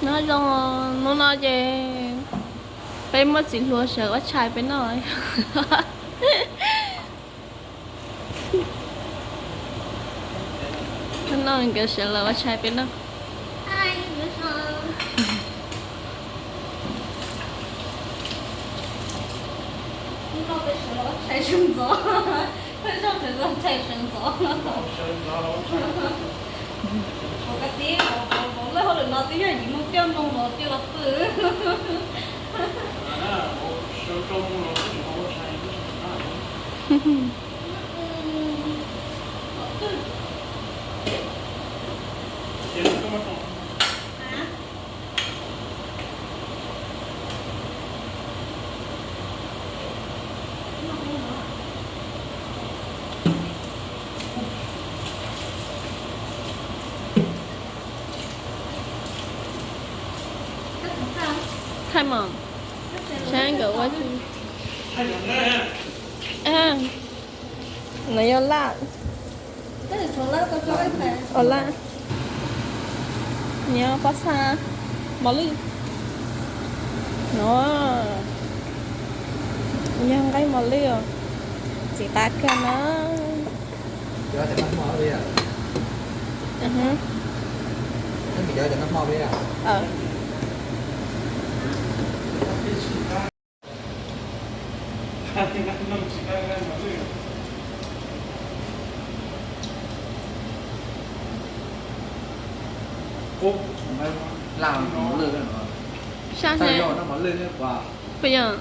Nyob zoo, hnub no ces peb muab txiv hluas sawv ua tshais peb noj. Hnub no nkawd sawv los ua tshais peb noj. Hnub no peb sawv los ua tshais sawv ntxov. Peb zoj sawv los ua tshais sawv ntxov. Ua kab tib, lawv hauj lwm no twb yog yim moo peb moo los twb los pw. Thaij mas, saib nkawd ua. Nov yog laj. Ua laj. Nov pob txha mos lwj. Nov yog nqaij mos lwj os. Txiv qab kawg na. Sab ne. Puas yog?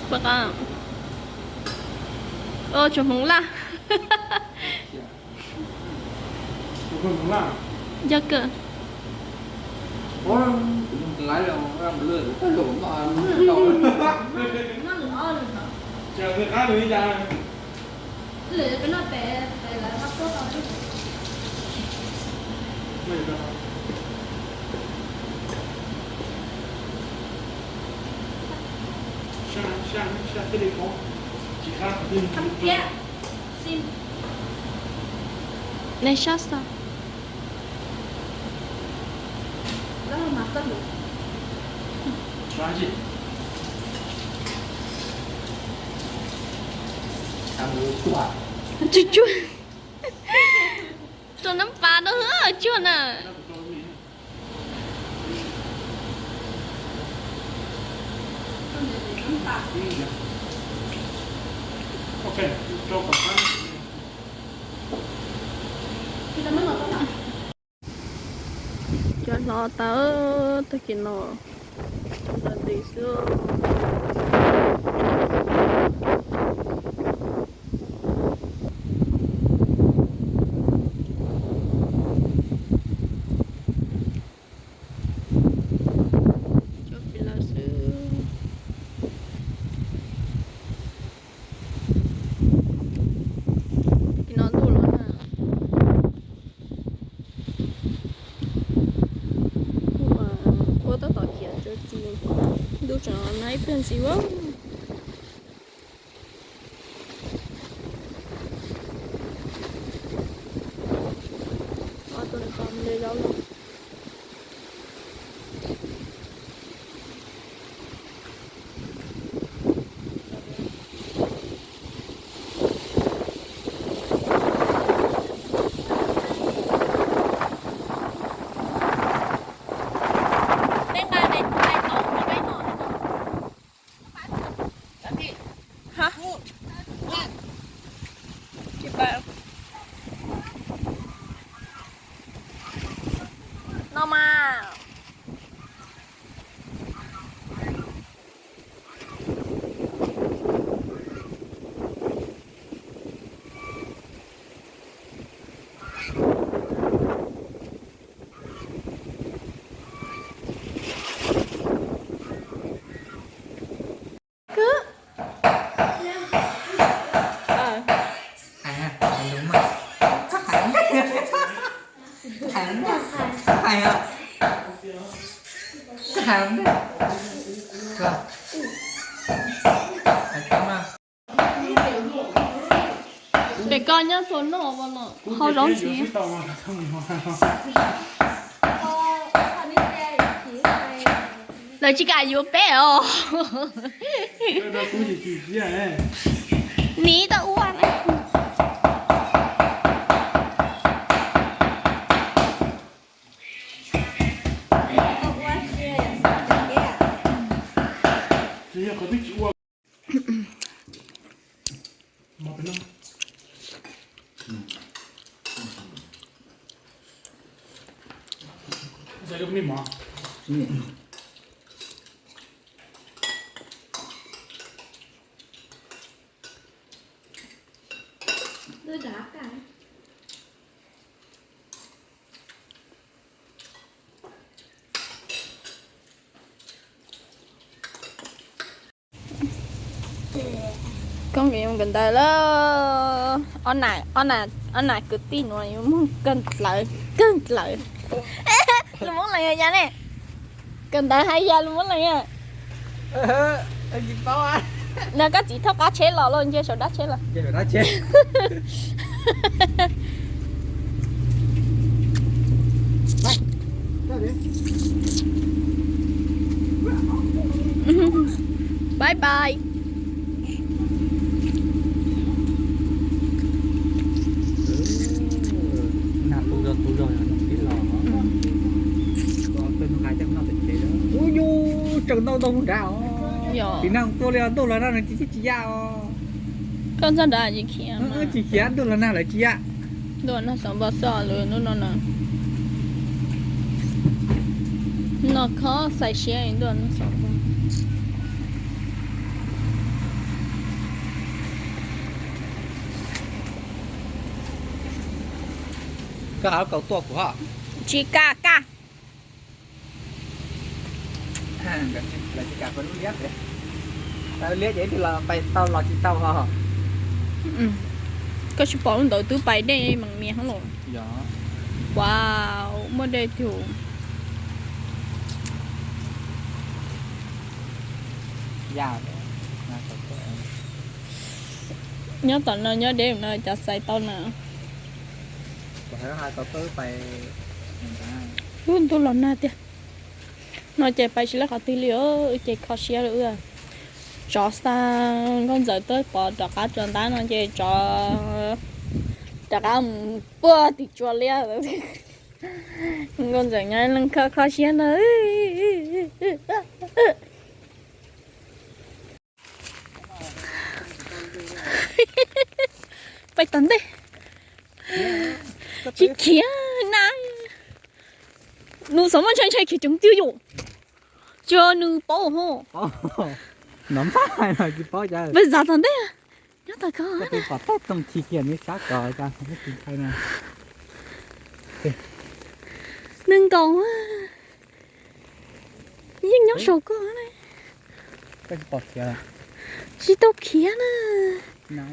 Puas qab? Tsuas hmoov laj. Yog kawg. Nej sab xav. Tsuag tsuag. Rau nab pas rau hwb tsuag na. Cov hlob tau tag kis no ntawm ntiv xwb. Cov pis lawv xwb. Kis no ntuj los na. Ua tab tom khiav tso ci, ntuj tseem nag ib pliag ntxiv ua. Tus no nte zaub no. No mas. Pem Koj nyob txog no los hau zaub ntxiv. Lawv tsis kam yuav peb os. Nim tau ua na. Koj nqis mus kawm ntawv lawm. Ob nam kwv tij nuav yuav moog kawm ntawv, kawm ntawv. Lus Moob Lees yog yas ne? Kawm ntawv hais yas lus Moob Lees a? No koj txiv thauj qab tsheb los los nce saum dab tsheb los. Bye bye. Ub yus, tseem ntau ntau nrad os. Tim no tuaj li ntuj los nag no tsis tsis ya os. Koj txog nrad tsis khiav, tsis khiav ntuj los nag lawv tsis ya. Ntuj no xov npog xoj lawm hnub no na. No kho xais siab ntuj no xov npog. Koj hab kaus tuaj kuv hos. Tsis kam, kam. Lawv tsis kam koj lub liab, liab ces ib tug los pais tau los tsis tau hos. Koj tsis pom lub ntawd twb pais dej meem mias hab los. Wow, muaj dej tiag. Nyob tom no nyob deb no cov xais tau na. Ub, ntuj los nag tiag. No ces pais tsis lawv qhov twg li, wb ces kho siab lawm wb. Tsov xa Nkauj Ntxawm tuaj pov rov qab tsuas ntab no ces tsov rov qab mus puag tim tsua liab. Nkauj Ntxawm nyob leej kho kho siab ntag. Pais tom ntej. Tsis khiav na. Nws xav muab ntshai ntshai khiav tseem twg yom. Tsis nws paub hos. Pais zav tom ntej. Nyob tom ko. Nws nkaus. Yeej nyob saum ko na. Tsis tau khiav na.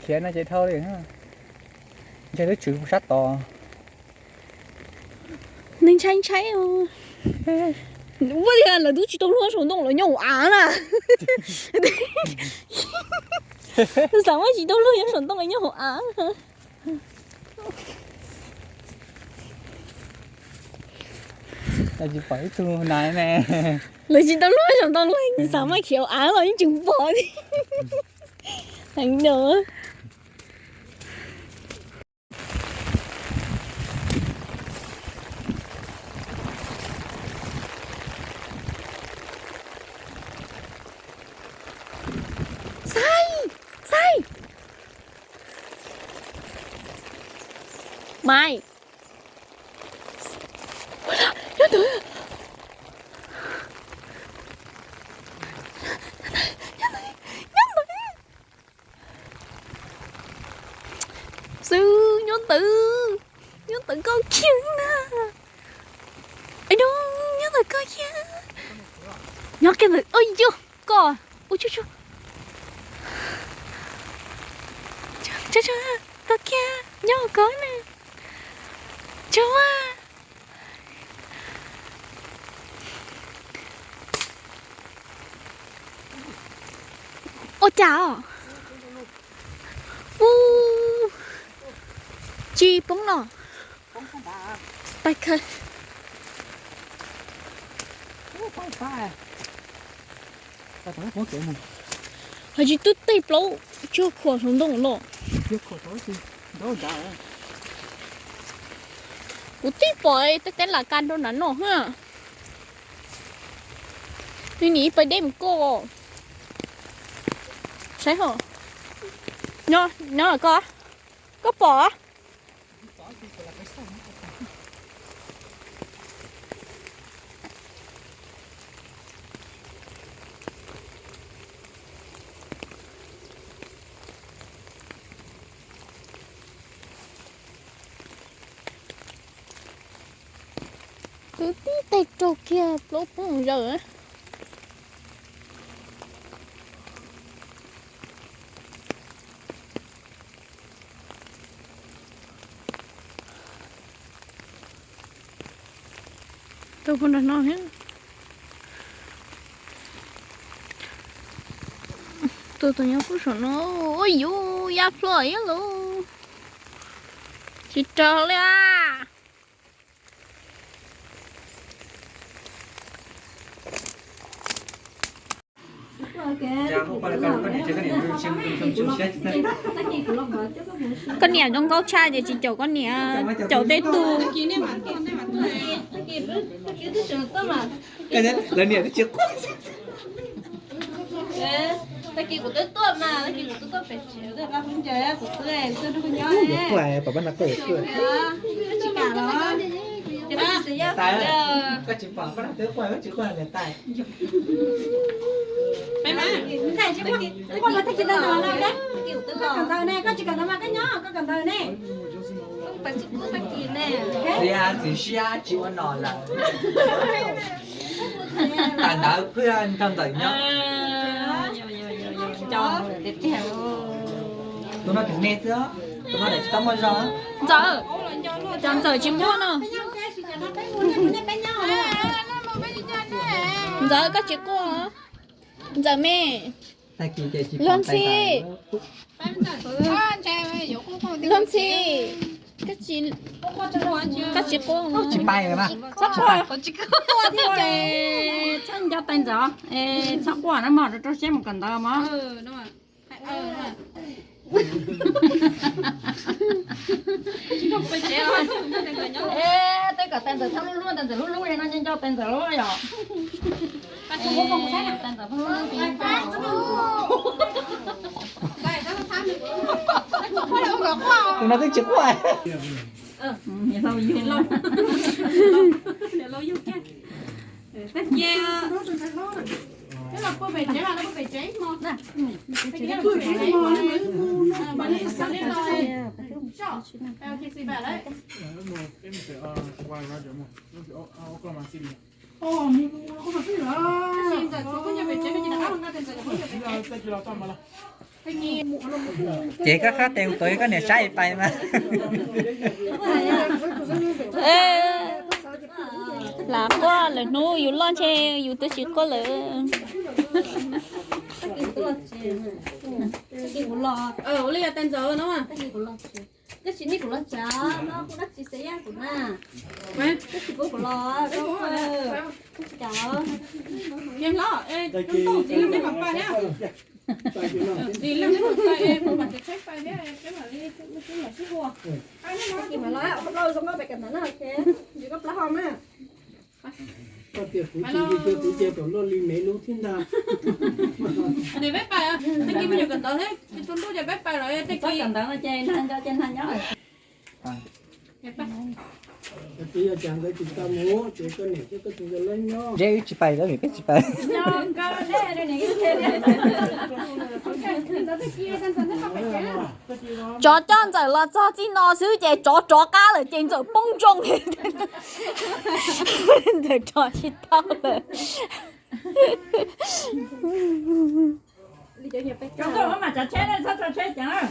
Khiav no ces dhau li. Ntshai lub tswv sab tod. Nws ntshai ntshai. Ua li lawv twb tsis tau luag saum ntoo lawv nyob hauv av na. Nws xav muab tsis tau luag nyob saum ntoo lawv nyob hauv av. Tsis pom ib tug na ne. Lawv tsis tau luag saum ntoo lawv xav muab khiav hauv av los yeej tsis pom li. Heev dua. Xaib, xaib. Maiv. Nyob ntawd. Nyob ntawd. Xwb nyob ntawd. Nyob ntawd koj kiag na. Nyob ntawd koj kiag. Nyob kiag ntawd. Yog koj. Ua tsuj tsuj. Koj kiag nyob koj na. Tsuj. Ua cas os? Tsis poob no. Pais kha. Hos tsis twb tej plaub cuag khuam saum ntoo los. Kuv twb pom tej teb lam ka nrau nram no hab. Nws nim pais deb mus koj. Saib hos. Nyob, nyob koj. Koj pom? Twb tib teg raug kiag plaub poob zaws. Tuaj puag nram no thiab. Tuaj tus nyob puag saum no. Ua yuv, ya plhuav ib lus. Tsis raug li a. Koj niam zoo nkauj tshaj ces tsis caum koj niam, caum tej tug. Lawv niam twb tsis quaj. Tag kis kuv twb tuaj mas, tag kis kuv twb tuaj pem tsev, kuv twb nqa hauv ncaws, kuv twb tuaj rau koj nyob. Yuav quaj, pom pab no quaj yuav quaj. Tsis kam los. Koj tsis pom pab no twb quaj, koj tsis quaj niam tais. Peb mas, koj tsis kam ntawd ne, koj tsis kam ntawd mas koj nyob, koj kam ntawd ne. Txiv siab tsis ua nom lawm. Tam ntawd pheej nrog ntxawm nyob. Tus no tus me xwb, tus no daim tsis tau muaj zog. Ntxawm, cov ntxawm tsis quaj no. Ntxawm koj tsis quaj. Ntxawm me. Luag ntxhi. Luag ntxhi. Koj tsis quaj. Tsis pais mas. Txhob quaj. Txhob nco tais ntxawm. Txhob quaj na mog, rau siab mus kawm ntawv mog. Tej kom tais ntxawm txhob hlub hlub, tais ntxawm hlub hlub no nco nco tais ntxawm lawm yom. Tus no twb tsis quaj. Ces koj qab tes mus tuav koj niam saib pais mas. Lam quaj lawm hnub yus loj ntshe yus twb tsis quaj lawm. Ua li yog tais ntxawm no. Koj tsis nij kuv los tsav, no kuv dab tsis xav yaj kuv na. Koj tsis pub kuv los, koj tsis cas los. Niag hlob, txiv leej peb mam pais thiab. Txiv leej peb mam pais, peb mam tsis tshaib pais thiab, peb mam li sib ua. Koj tsis mam los, koj plaub zoo nkauj pem kam ntawd na, ok. Yus koj plaub hau na. Koj tias kuv tsis li cia kuv cia kom luaj li me lub thiab ntag. Peb pais, tag kis me nyuam kawm ntawv thiab, tus ntuj ces peb pais lawm, tag kis kawm ntawv no ces nag nco ces nag nyob. Twb yog cas ntawd tsis tau mus, ces koj niam thiab koj txiv nkawd lawv nyob. Ntshe wb tsis pais lawm, peb tsis pais. Tsov coj ntxawm los txog txij no xwb ces tsov rov qab lawm ces ntxawm poob ntsoog. Ntxawm rov tsis tau lawm. Tsav tsheb, txhob tso tsheb ceev.